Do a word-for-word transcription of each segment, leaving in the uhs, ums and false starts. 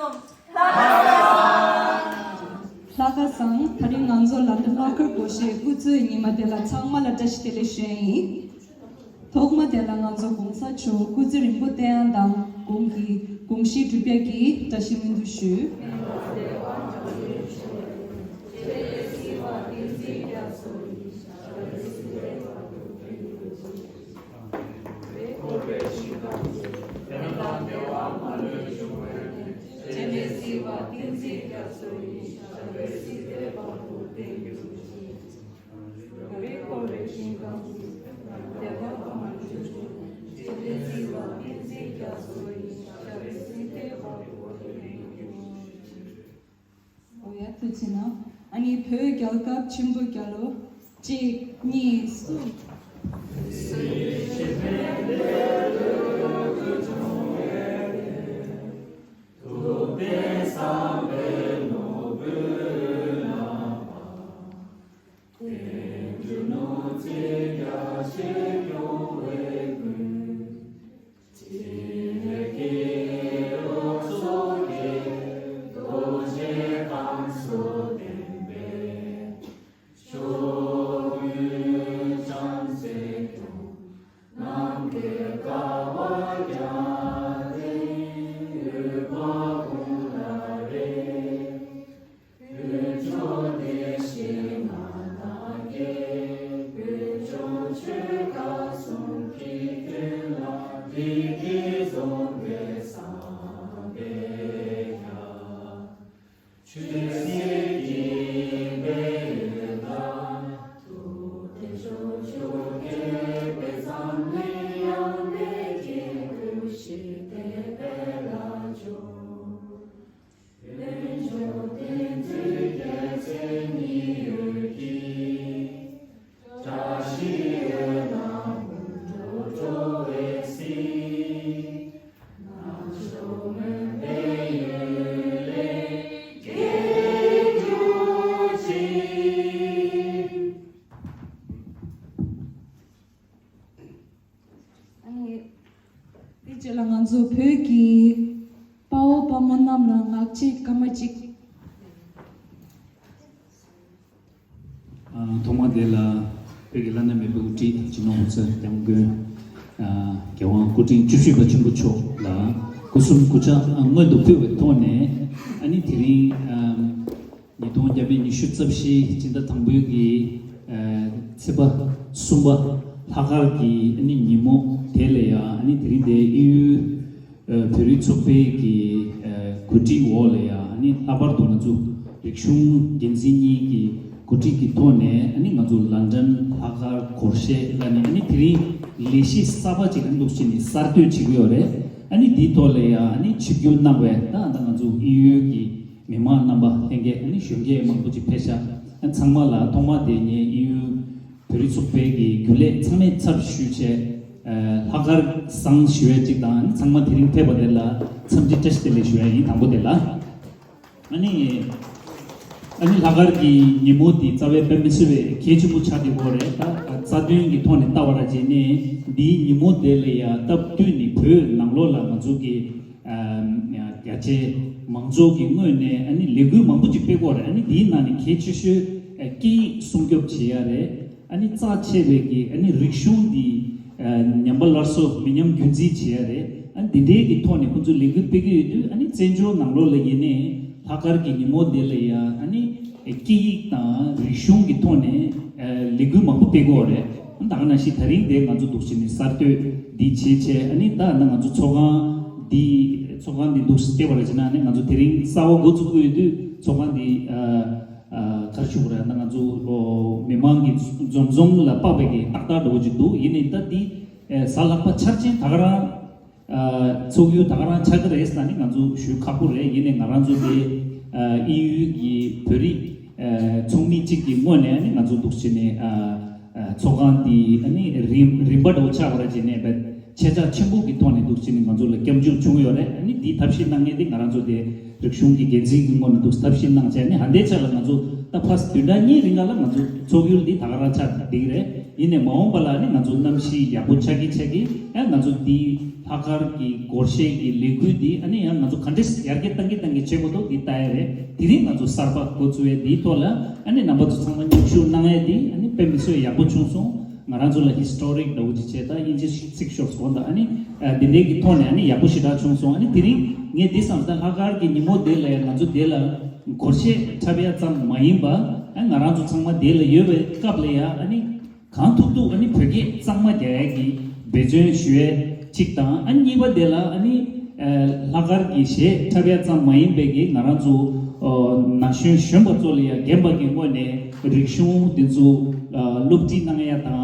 ལྷག་དཀར་བཟང་། ད་རིང་ང་ཚོ་ལ་ལྷག་དཀར་སྒོར་གཞས་སྐུ་གཟུགས་ཉི་མ་དེ་ལ་ཚང་མ་ལ་བཀྲ་ཤིས་བདེ་ལེགས་ཞུ་ཡ་ཡིན། ཐོག་མ་དེ་ལ་ང་ཚོ་གོང་ས་མཆོག་སྐུ་ཚེ་རིང་པོ་བརྟན་ཡ་དང་གོང་གི་དགོངས་གཞི་འགྲུབ་ཡ་གི་བཀྲ་ཤིས་སྨོན་འདུན་ཞུ། འོ་ཡ་ཐུགས་རྗེ་གནང་། ཨ་ནི་བོད་རྒྱལ་ཁབ་ཆེན་པོ་རྒྱལ་ལོ། གཅིག་གཉིས་གསུམ། ཨ་ནི། དེ་རྗེས་ལ་ང་ཚོ་བོད་ཀྱི་དཔའ་བོ་དཔའ་མོ་རྣམས་ལ་ངག་བཅད་སྐར་མ་གཅིག་ཨ། ཐོག་མ་དེ་ལ་བོད་ཀྱི་བླ་ན་མེད་པའི་དབུ་ཁྲིད་སྤྱི་ནོར་༸གོང་ས་༸སྐྱབས་མགོན། ཨ། རྒྱལ་དབང་སྐུ་ཕྲེང་བཅུ་བཞི་པ་ཆེན་པོ་མཆོག་ལ་སྐུ་གསུམ་སྐུ་ཕྱག་སྔོན་དུ་ཕུལ་བའི་ཐོག་ནས། ཨ་ནི་དེ་རིང་། ཨ། ཉིས་སྟོང་བརྒྱ་མེད་ཉི་ཤུ་རྩ་བཞི་སྤྱི་ཟླ་དང་པོའི་གི། ཨ། ཚེས་པ་གསུམ་པ་ལྷག་དཀར་གྱི་ཨ་ནི་ཉིན་མོ་དེ་ལ་ཡང་། ཨ་ནི་དེ་རིང་དེ་དབྱིན་ཡུལ། ཨ། བོད་རིགས་ཚོགས་པའི་གི། ཨ། གོ་སྒྲིག་འོག་ལ་ཡང་། ཨ་ནི་ལྷག་པར་དུ་ང་ཚོ་རིག་གཞུང་འགན་འཛིན་གཉིས་ཀྱི་གོ་སྒྲིག་གི་ཐོག་ནས། ཨ་ནི་ང་ཚོ་ལན་ཀྲན་ལྷག་དཀར་སྒོར་གཞས་ལ་ནི། ཨ་ནི་དེ་རིང་ལས་གཞི་གསར་པ་ཅིག་ཨ་ནི་འདུག་སེ་ནི་གསར་གཏོད་བྱེད་ཀྱི་ཡོད་རེད། ཨ་ནི་འདིའི་ཐོག་ལ་ཡང་། ཨ་ནི་ཆིབས་བསྒྱུར་གནང་བའི་ད་ད་ང་ཚོ་དབྱིན་ཡུལ་གྱི་མི་མང་རྣམ་པ་ལྷན་རྒྱས། ཨ་ནི་གཞོན་སྐྱེས་མང་པོ་ཅིག་ཕེབས་ཤག་ཨ། ཚང་མ་ལ་ཐོག་མ་དེ་ངས་དབྱིན་ཡུལ་བོད་རིགས་ཚོགས་པའི་གི་རྒྱུན་ལས་ཚང་མའི་ཚབ་ཞུས་བྱས། ཨ། ལྷག་དཀར་བཟང་ཞུ་ཡས་ཅིག་དང་། ཨ་ནི་ཚང་མ་དེ་རིང་ཕེབས་པ་དེ་ལ་འཚམས་འདྲི་བཀྲ་ཤིས་བདེ་ལེགས་ཞུ་ཡས་ཡིན། དང་པོ་དེ་ལ། ཨ་ནི། ཨ་ནི་ལྷག་དཀར་གྱི་ཉིན་མོ་འདི་རྩ་བའི་དཔེ་མི་སྲིད་པའི་གལ་ཆེན་པོ་ཆགས་བསྡད་ཡོད་རེད། ད་རྩ་དོན་གྱི་ཐོག་ནས་ལྟ་བ་ར་བྱས་ནས། འདིའི་ཉིན་མོ་དེ་ལ་ཡང་སྟབས་བསྟུན་ནས་བོད་ནང་ལོགས་ལ་ང་ཚོ་གི། ཨ། རྒྱ་ཆེ་མང་ཚོགས་ཀྱི་ངོས་ནས། ཨ་ནི་ལས་འགུལ་མང་པོ་ཅིག་སྤེལ་གྱི་ཡོད་རེད། ཨ་ནི་འདིའི་ནང་ནས་གལ་ཆེ་ཤོས། ཨ། སྐད་ཡིག་སྲུང་སྐྱོབ་བྱེད་ཡ་རེད། ཨ་ནི་རྩ་ཆེ་བའི་གི། ཨ་ནི་རིག་གཞུང་འདི། ཨ། ཉམས་པ་སླར་གསོ་མི་ཉམས་རྒྱུན་འཛིན་བྱེད་ཡ་རེད། ཨ་ནི་འདི་འདྲའི་གི་ཐོག་ནས་ཁོང་ཚོས་ལས་འགུལ་སྤེལ་གྱི་ཡོད་དུས། ཨ་ནི་བཙན་བྱོལ་ནང་ལོགས་ལ་ཡིན་ནའི་ལྷག་དཀར་གྱི་ཉིན་མོ་འདི་ལ་ཡ། ཨ་ནི་སྐད་ཡིག་དང་རིག་གཞུང་གི་ཐོག་ནས། ཨ། ལས་འགུལ་མང་པོ་སྤེལ་གྱི་ཡོད་རེད། ཨ་ནི་ད་ག་ནང་བཞིན་དེ་རིང་དེ་ང་ཚོ་འདུག་སེ་ནི་གསར་གཏོད་འདི་བྱེད་བྱས། ཨ་ནི་ད་ང་ཚོ་ཚོགས་ཁང་འདི། ཚོགས་ཁང་འདི་འདུག་སེ་བལྟས་པ་ར་བྱས་ན། ཨ་ནི་ང་ཚོ་དེ་རིང་གསར་པ་འགོ་བཙུགས་ཀྱི་ཡོད་དུས་ཚོགས་ཁང་འདི། ཨ། ཨ། ག་རེ་ཞུ་དགོས་རེད། ད་ང་ཚོ། ཨོ། མི་མང་གི་འཛོམས་འཛོམས་ལ་དཔག་པའི་གི་ཏག་ཏག་འདྲ་བོ་ཅིག་འདུག་ཡིན་ནའི་ད་འདི། ཨ། གཟའ་ལྷག་པ་འཆར་ཅན་ད་ག་རང་། ཨ། ཚོགས་ཡུལ་ད་ག་རང་ཆགས་ཀྱི་རེད་ཟེར་ནི་ང་ཚོ་ཞུ་ཁག་པོ་རེད། ཡིན་ནའི་ང་རང་ཚོ་དེ། ཨ། དབྱིན་ཡུལ་གྱི་བོད་རིགས། ཨ། ཚོགས་མི་གཅིག་གི་ངོས་ནས་ནི་ང་ཚོ་འདུག་སེ་ནས། ཨ། ཨ། ཚོགས་ཁང་འདི་ནི་རིམ་རིམ་པ་འདྲ་བོ་ཆགས་པ་ར་བྱས་ནས། ཆེ་ཆག་ཆེན་པོ་གི་ཐོག་ནས་འདུག་སེ་ནི་ང་ཚོ་ལ་སྐྱབས་འཇུག་བྱུང་ཡོད་རེད། ཨ་ནི་འདི་ཐབས་ཤེས་གནང་མཁན་དེ་ང་རང་ཚོ་དེ་རིག་གཞུང་གི་འགན་འཛིན་གྱི་ངོས་ནས་འདུག་ཐབས་ཤེས་གནང་བྱས་ནས། ཨ། འདི་ཆ་ལ་ང་ཚོ་ད་ཕར་བདུན་ཕྲག་གཉིས་རིང་ལ་ལ་ང་ཚོ་ཚོགས་ཡུལ་འདི་ད་ག་རང་ཆགས་བསྡད་ཀྱི་རེད། ཡིན་ནའི་མ་འོངས་པ་ལ་ཨ་ནི་ང་ཚོ་གནམ་གཤིས་ཡག་པོ་ཆགས་ཀྱི་ཆགས་ཀྱི། ཡང་ང་ཚོ་འདི་ལྷག་དཀར་གྱི་སྒོར་གཞས་ཀྱི་ལས་འགུལ་འདི་ཨ་ནི་ཡང་ང་ཚོ་ག་འདྲས་ཡར་རྒྱས་གཏང་གི་གཏང་གི་བྱེད་དགོས་འདུག་འདི་ལྟ་ཡ་རེད། དེ་རིང་ང་ཚོ་གསར་པ་འགོ་བཙུགས་ཡས་འདིའི་ཐོག་ལ་ཨ་ནི་རྣམ་པ་ཚོ་ཚང་མ་མཉམ་ཞུགས་གནང་ཡས་འདི་ཨ་ནི་དཔེ་མི་སྲིད་ཡག་པོ་བྱུང་སོང་། ང་རང་ཚོ་ལ་ཧི་སི་ཊོ་རིག་འདྲ་བོ་ཅིག་བྱས། ད་དབྱིན་ཇི་ཚིག་ཤོར་སོང་། ད་ཨ་ནི་ཨ་འདི་འདྲའི་གི་ཐོག་ནས་ཨ་ནི་ཡག་པོ་ཞེ་དྲག་བྱུང་སོང་། ཨ་ནི་དེ་རིང་ངས་འདི་བསམ། ད་ལྷག་དཀར་གྱི་ཉིན་མོ་དེ་ལ་ཡང་ང་ཚོ་དེ་ལ་སྒོར་གཞས་འཁྲབ་ཡ་ཙམ་མ་ཡིན་པ། ཨ་ང་རང་ཚོ་ཚང་མ་དེ་ལ་ཡོད་པའི་སྐབས་ལ་ཡང་ཨ་ནི་གང་ཐུབ་ཐུབ་ཨ་ནི་བོད་སྐད་གཙང་མ་རྒྱག་ཡ་གི་འབད་བརྩོན་ཞུ་ཡ་གཅིག་དང་། ཨ་གཉིས་པ་དེ་ལ་ཨ་ནི་ཨ་ལྷག་དཀར་གྱི་གཞས་འཁྲབ་ཡ་ཙམ་མ་ཡིན་པའི་གི་ང་རང་ཚོ་ཨོ་ན་གཞོན་གཞོན་པ་ཚོ་ལ་ཡང་རྒན་པ་གི་ངོས་ནས་རིག་གཞུང་འདི་ཚོ་ཨ་སློབ་ཁྲིད་གནང་ཡ་དང་།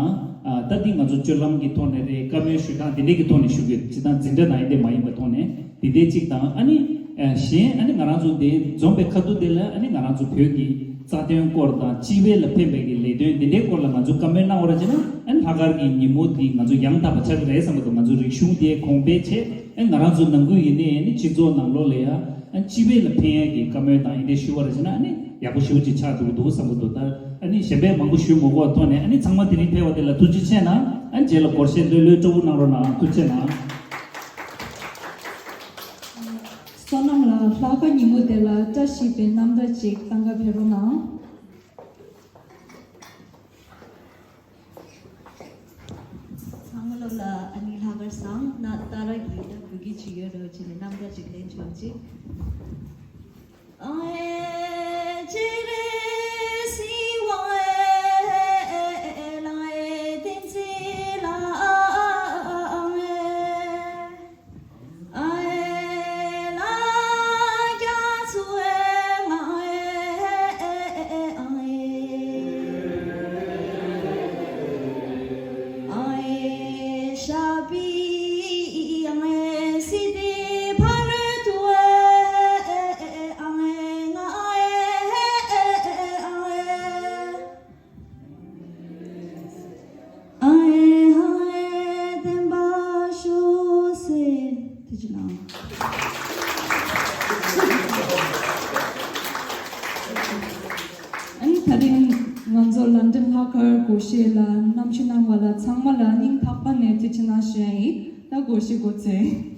ཨ་ད་འདི་ང་ཚོ་སྤྱོད་ལམ་གྱི་ཐོག་ནས་རེད། བཀའ་མོལ་ཞུ་སྟངས་དེ་འདྲས་ཀྱི་ཐོག་ནས་ཞུ་དགོས། སྤྱིར་བཏང་འཛིན་གྲྭ་ནང་ཡིན་དེ་མ་ཡིན་པའི་ཐོག་ནས་དེ་འདྲས་གཅིག་དང་། ཨ་ནི་ཨ་གཞན་ཨ་ནི་ང་རང་ཚོ་འདི་འཛོམས་པའི་ཁ་ཐུག་དེ་ལ་ཨ་ནི་ང་རང་ཚོ་བོད་ཀྱི་རྩ་དོན་སྐོར་དང་སྤྱི་པའི་ལ་ཕན་པའི་གི་ལས་དོན་དེ་འདྲའི་སྐོར་ལ་ང་ཚོ་བཀའ་མོལ་གནང་བ་ར་བྱས་ན། ཨ་ནི་ལྷག་དཀར་གྱི་ཉིན་མོ་འདི་ང་ཚོ་ཡང་དག་པ་ཆགས་ཀྱི་རེད་བསམ་གྱི་འདུག་ང་ཚོ་རིག་གཞུང་དེ་གོང་འཕེལ་བྱས། ཨ་ནི་ང་རང་ཚོ་ནང་ཁུལ་ཡིན་ནའི་ཨ་ནི་སྤྱི་ཚོགས་ནང་ལོགས་ལ་ཡང་ཨ་ནི་སྤྱི་པའི་ལ་ཕན་ཡ་གི་བཀའ་མོལ་དང་ཨེ་འདྲ་ཞུ་བ་ར་བྱས་ན་ཨ་ནི་ཡག་པོ་ཞེ་པོ་ཅིག་ཆགས་འདུག་འདུག་བསམ་གྱི་འདུག་ད་ཨ་ནི་གཞན་པས་མང་པོ་ཞུ་མ་དགོས་པ་ཐོག་ནས། ཨ་ནི་ཚང་མ་དེ་རིང་ཕེབས་པ་དེ་ལ་ཐུགས་རྗེ་ཆེ་གནང་། ཨ་ནི་རྗེས་ལ་སྒོར་གཞས་ལྷོད་ལྷོད་སྤྲོ་པོ་གནང་རོགས་གནང་། ཐུགས་རྗེ་གནང་། བསོད་ནམས་ལགས། ལྷག་དཀར་ཉིན་མོ་དེ་ལ་བཀྲ་ཤིས་པའི་རྣམ་ཐར་ཅིག་གཏང་ག་ཕེབས་རོགས་གནང་། ཚང་མ་ལོ་ལ་ཨ་ནི་ལྷག་དཀར་བཟང་། ན་ཏཱ་ར་གི་ད་བོད་སྐད་ཅིག་ཡོད་རོ་ཅིག་ནས་རྣམ་ཐར་ཅིག་ལེན་ཆོག་ཅིག། ཨ་ཨེ་ཧ་ཨེ་བདེན་པ་ཤོག་ཟེར། ཐུགས་རྗེ་གནང་། ཨ་ནི་ད་རིང་ང་ཚོ་ལན་ཀྲན་ལྷག་དཀར་སྒོར་གཞས་ལ་རྣམ་ཞུ་གནང་བ་ལ་ཚང་མ་ལ་སྙིང་ཐག་པ་ནས་ཐུགས་རྗེ་གནང་ཞུ་ཡ་ཡིན། ད་སྒོར་གཞས་འགོ་འཛུགས།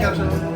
ལགས།